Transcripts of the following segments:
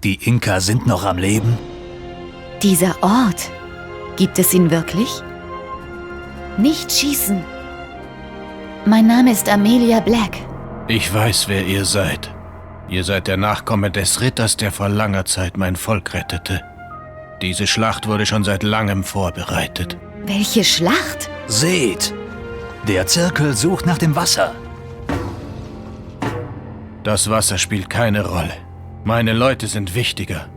Die Inka sind noch am Leben? Dieser Ort, gibt es ihn wirklich? Nicht schießen. Mein Name ist Amelia Black. Ich weiß, wer ihr seid. Ihr seid der Nachkomme des Ritters, der vor langer Zeit mein Volk rettete. Diese Schlacht wurde schon seit langem vorbereitet. Welche Schlacht? Seht! Der Zirkel sucht nach dem Wasser. Das Wasser spielt keine Rolle. Meine Leute sind wichtiger.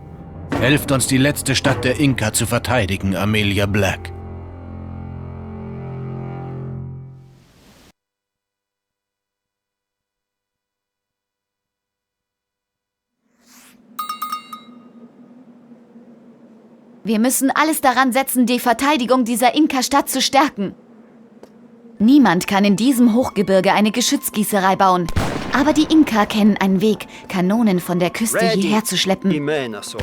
Helft uns, die letzte Stadt der Inka zu verteidigen, Amelia Black. Wir müssen alles daran setzen, die Verteidigung dieser Inka-Stadt zu stärken. Niemand kann in diesem Hochgebirge eine Geschützgießerei bauen. Aber die Inka kennen einen Weg, Kanonen von der Küste Ready. hierher zu schleppen. Imena so.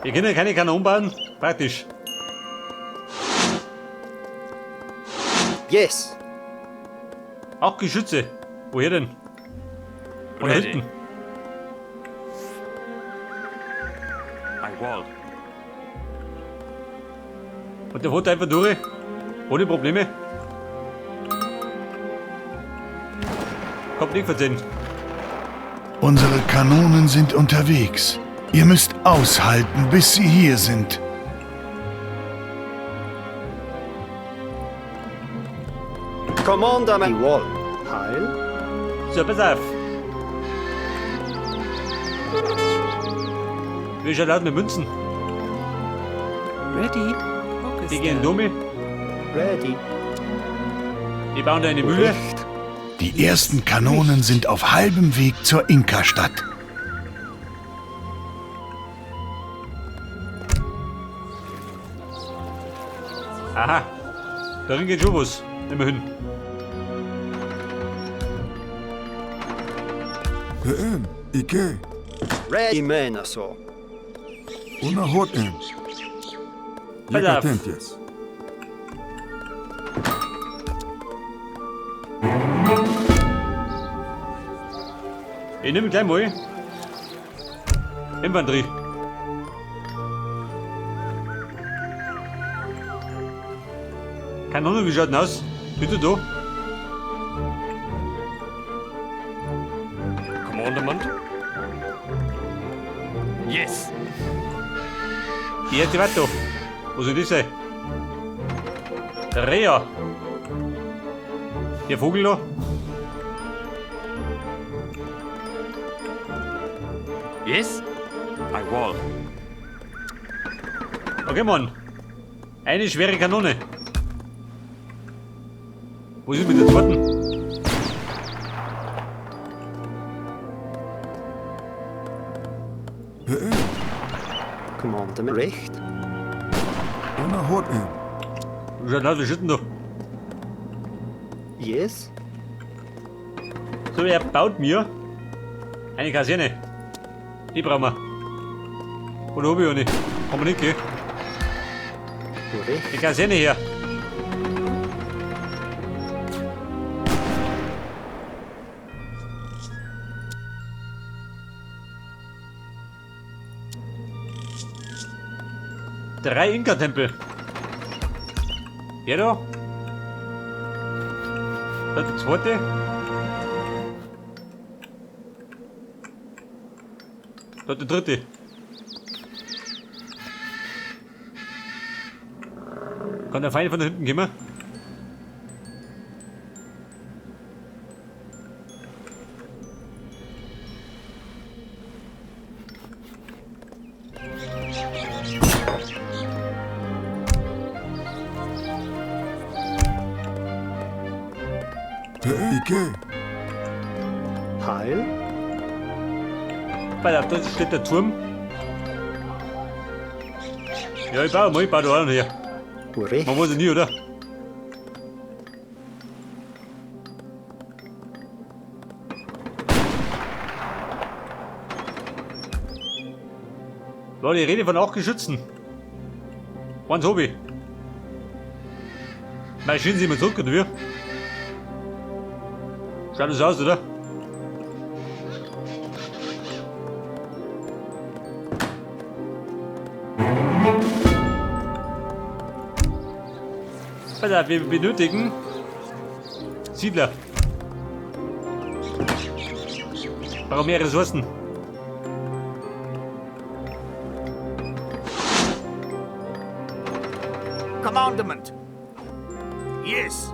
Wir können keine Kanonen bauen. Praktisch. Yes. Auch Geschütze. Woher denn? Von da Ready. hinten. I wall. Und der fährt einfach durch. Ohne Probleme. Kommt nicht versehen. Unsere Kanonen sind unterwegs. Ihr müsst aushalten, bis sie hier sind. Commander I wall. Heil. So, pass auf. Wie schaut aus mit Münzen? Ready. Die gehen Domi. Ready. Die bauen da eine Mühle. Recht. Die ersten Kanonen sind auf halbem Weg zur Inka-Stadt. Aha. Darin geht schon was. Immerhin. He'en, Ike, Ready. Imena so. una hoten. Pass auf. Yekatentias. Ich nehme gleich mal. Infanterie. Kanone, wie schaut denn aus? Bitte da. Commandement. Yes. Die erste weiter. Wo soll das sein? Der Reher. Der Vogel da. Yes. I wall. Okay, Mann. Eine schwere Kanone. Wo ist mit der zweiten? He'en, Commander Recht. una hoten. Wie schaut denn aus? Wie schütten da? Yes. So, er baut mir eine Kaserne. Die brauchen wir. Oder hab ich eine? Haben wir nicht, gell? Recht. Die Kaserne her. Drei Inka-Tempel. Der da. Da der zweite. Da der dritte. Kann der Feind von da hinten kommen? He'en, Ike, Heil. Pass auf, da steht der Turm. Ja, ich baue mal, ich baue da auch noch her. Recht. Man weiß ja nie, oder? War die Rede von acht Geschützen. Eins hab ich. Marschieren Sie mal zurück, oder wie? Schaut das aus, oder? Pass auf, wir benötigen Siedler. Brauchen mehr Ressourcen. Commandment. Yes.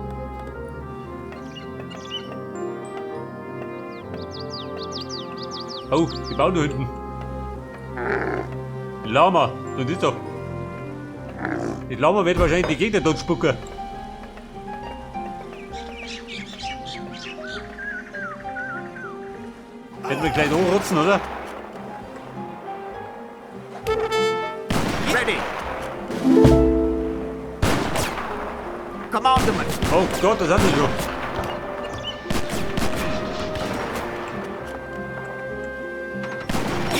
Oh, die bauen da hinten. Lama, und ist doch. Die Lama wird wahrscheinlich die Gegner dort spucken. Hätten wir gleich hochrutzen, oder? Ready. Commandment. Oh Gott, das haben sie schon.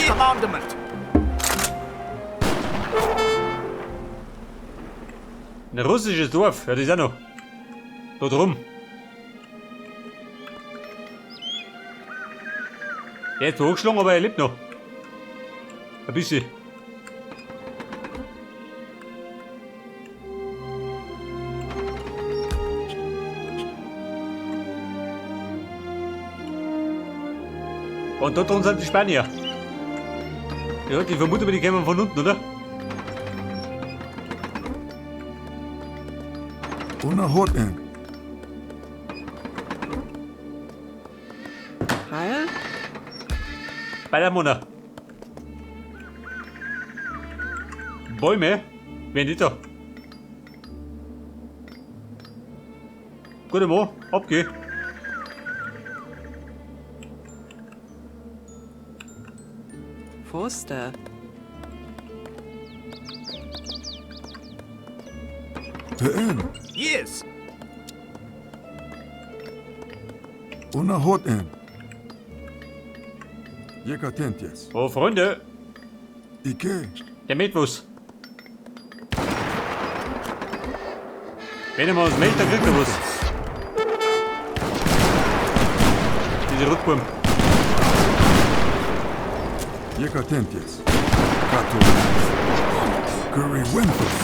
Commandment. Ein russisches Dorf, ja, das ist auch noch. Da drum. Der ist hochgeschlagen, aber er lebt noch. Ein bisschen. Und dort drunten sind die Spanier. Ja, die vermute mal, die kämen von unten, oder? Una Hoten. Heil? Bei der Mona. Bäume? Wer nicht da? Gute Mo, abgeh. Forster. Te'en. Yes. Una Hoten. Yekatentias. Oh, Freunde. Ike. Der Metwus. Wenn er mal was meldet, dann kriegt er was. Diese Rückwurm. Yekatentias. Kato. Currywentus.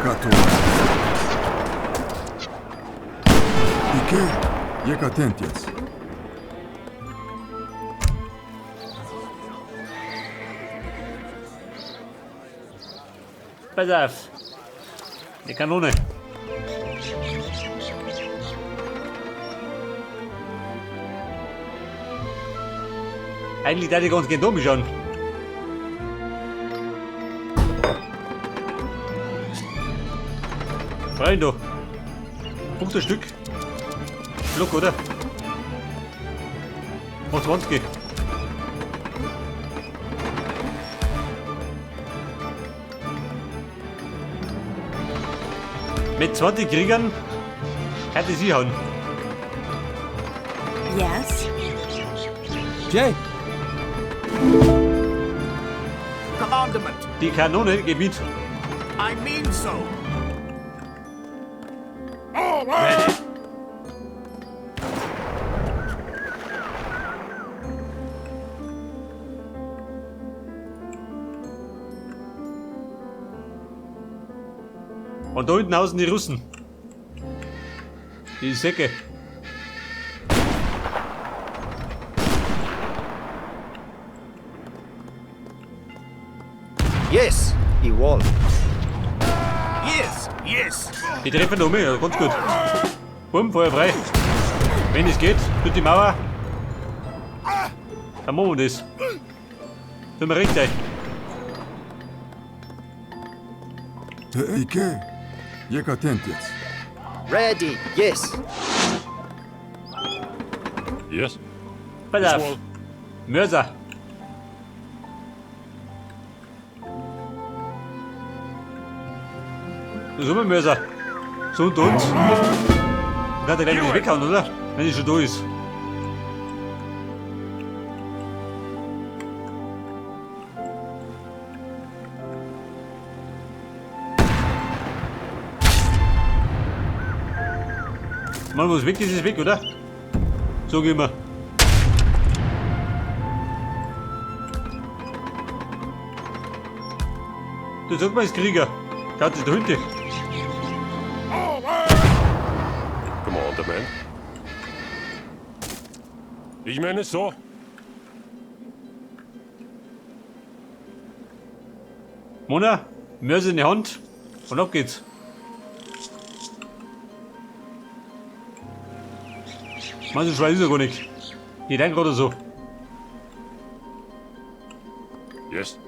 Kato. Ike. Yekatentias. Pass auf. Eine Kanone. Eigentlich darf ich ganz gerne da schauen. Rein da. 15 Stück. Schluck, oder? Mach 20. Mit 20 Kriegern hätte sie hauen. Yes. Jay. Commandment. Die Kanone geht mit. I mean so. Ready. Und da hinten hausen die Russen. Die Säcke. Yes, Ewol. Yes, yes. Die treffen da um, ja, ganz gut. Bumm, Feuer frei. Wenn es geht, tut die Mauer. Dann machen wir das. Tun wir recht sein. Ike. Yekatentias. Ready, yes. Yes. Pass auf. Mörser. Das ist immer Mörser. So und uns. Dann kann der gleich nicht weghauen, oder? Wenn die schon da ist. Mann, wo es weg ist, ist weg, oder? Sag ich immer. Du sag mal, ist Krieger. Schaut sich da hinten. Commandement. Ich meine so. Mona, Mörser in die Hand und ab geht's. Mann, so schwer ist er gar nicht. Geht ein gerade so. Yes.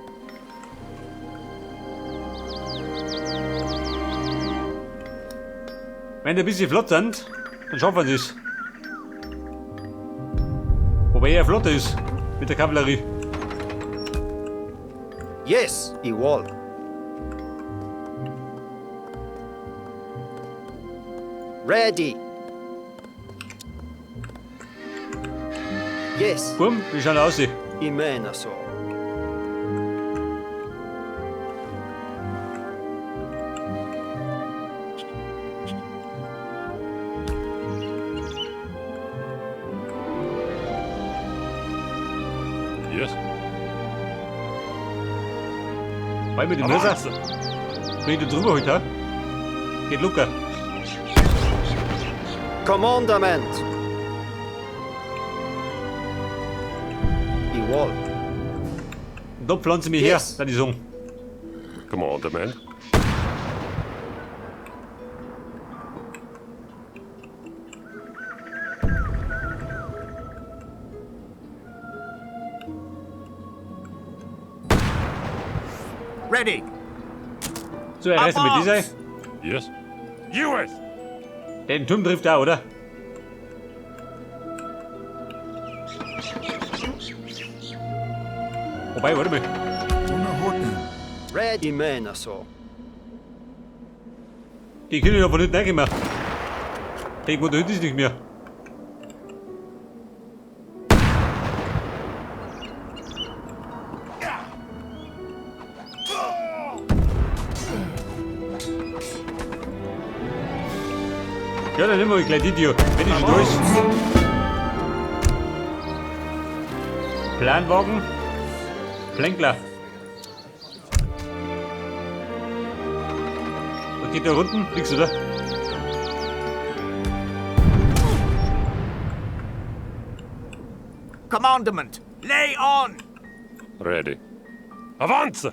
Wenn die ein bisschen flott sind, dann schaffen sie es. Wobei er flotter ist mit der Kavallerie. Yes, igual. Ready. Yes, Bumm, wie schaut er aus? Imena so. Yes. Weil mit dem Mörser. Wenn ich da drüber heute, ha? Geht locker. Commandement. Igual. Und da pflanze ich mich Yes. her, dann die sagen. Commandement. Ready. So, er reißt mit dieser. Yes. US. Den Turm trifft er, oder? Wobei, warte mal. Ready, Imena so. Die können ja von hinten reinkommen. Irgendwo da hinten ist nicht mehr. Ja, dann nehmen wir gleich die Tür, wenn die schon da ist. Planwagen. Plänkler. Was geht da unten? Nix, oder? Commandement. Lay on. Ready. Avance!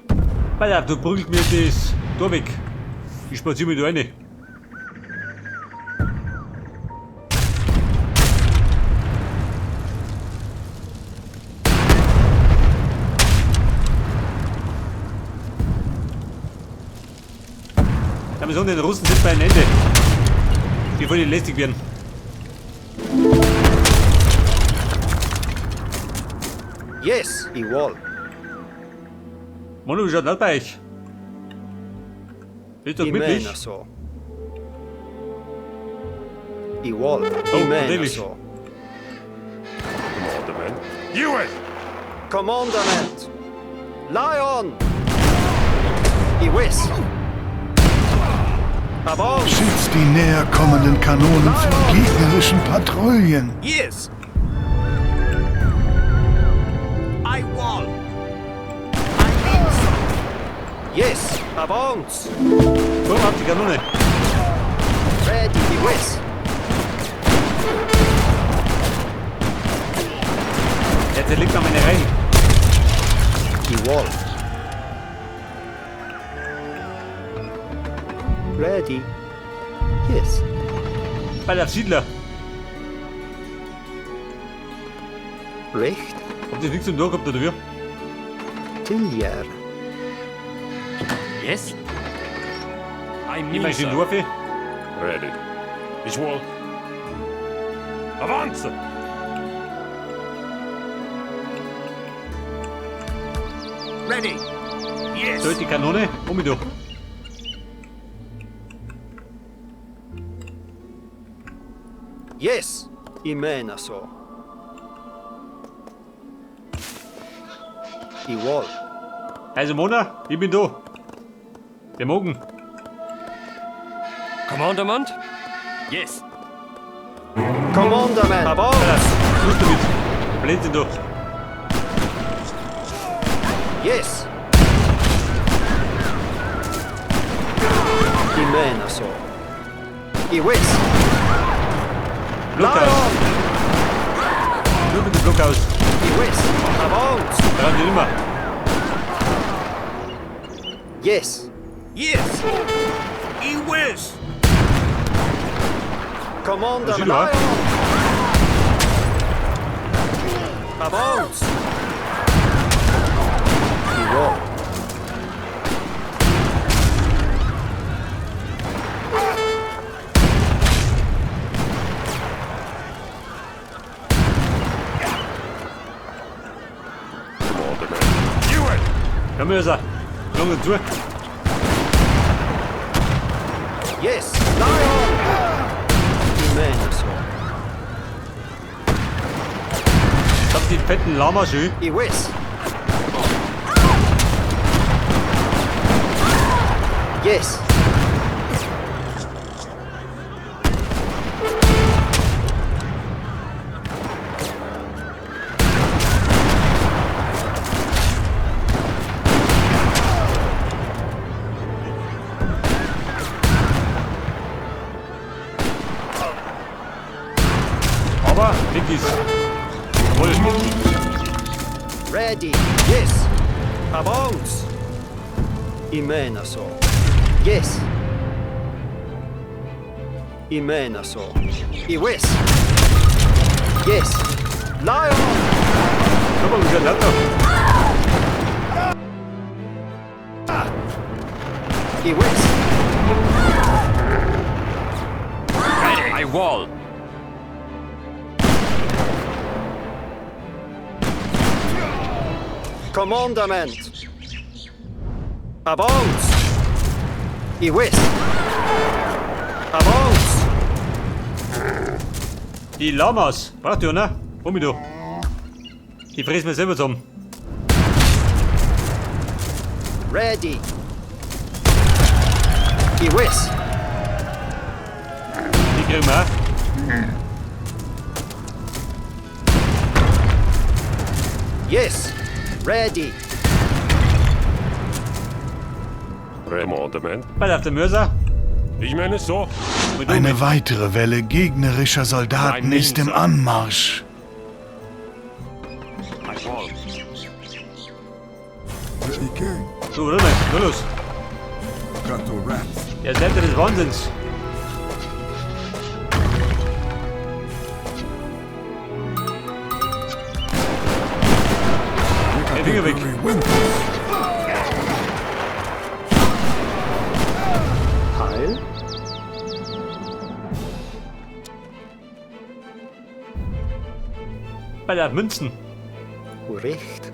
Pass auf, du prügelt mir das Tor weg. Ich spaziere mich da rein. Wir sagen, den Russen sind bei einem Ende. Bevor die lästig werden. Yes, igual. Manu, wie schaut das bei euch? Ist doch gemütlich. Imena so. Igual. Oh, Imena natürlich. so. Commandement. US! Commandement. Lion. Iwis. Avance. Schützt die näher kommenden Kanonen vor gegnerischen Patrouillen. Yes. I wall. I mean so. Yes, avance. Komm, ab die Kanone. Ready, Iwis. Der zerlegt mal meine Reihen. Igual. Ready. Yes. Bei der Siedler. Recht. Habt ihr nichts zum Tor gehabt, oder wie? Tiljer. Yes? I Ich mean meine, schön so. Dorfe. Ready. Ich will. Avance! Ready. Yes. So, die Kanone. Um mich durch. Yes. Imena so. Igual. Also Mona, ich bin da. Wir mogen. Commandement? Yes. Commandement. Avance. Schluss damit. Blödsinn da. Yes. Imena so. Iwis. Blockhaus. Nur mit dem Blockhaus. Iwis. Avance. Brauchen die nicht mehr. Yes. Yes. Iwis. Commander Was ist da? Lion. Avance. Iwol. Commandement. Ewes. Komm, Mörser. Lunge zu. Yes. Lion. Imenaso. Ich hab die fetten Lama schön. Iwis. Yes. Aber weg ist. Jawohl. Ready. Yes. Avance. Imenaso. Yes. Imenaso. Iwis. Yes. Lion. Guck mal, wie viel lauter. Iwis. Ready. I wall. Commandament. Avance. Iwis. Avance. Die Lamas. Braucht ihr, ne? Hol mich du. Die fressen wir selber zusammen. Ready. Iwis. Die kriegen wir auch. Yes. Ready. Commandement. Bei auf der Mörser. Ich meine so. Mit du Eine mit. weitere Welle gegnerischer Soldaten ist im Anmarsch. I wall. Ike. So, warte mal. Nur los. Kato Rats. Der ist Leiter des Wahnsinns. Hey, Finger weg. Heil. Bei der Münzen. Recht.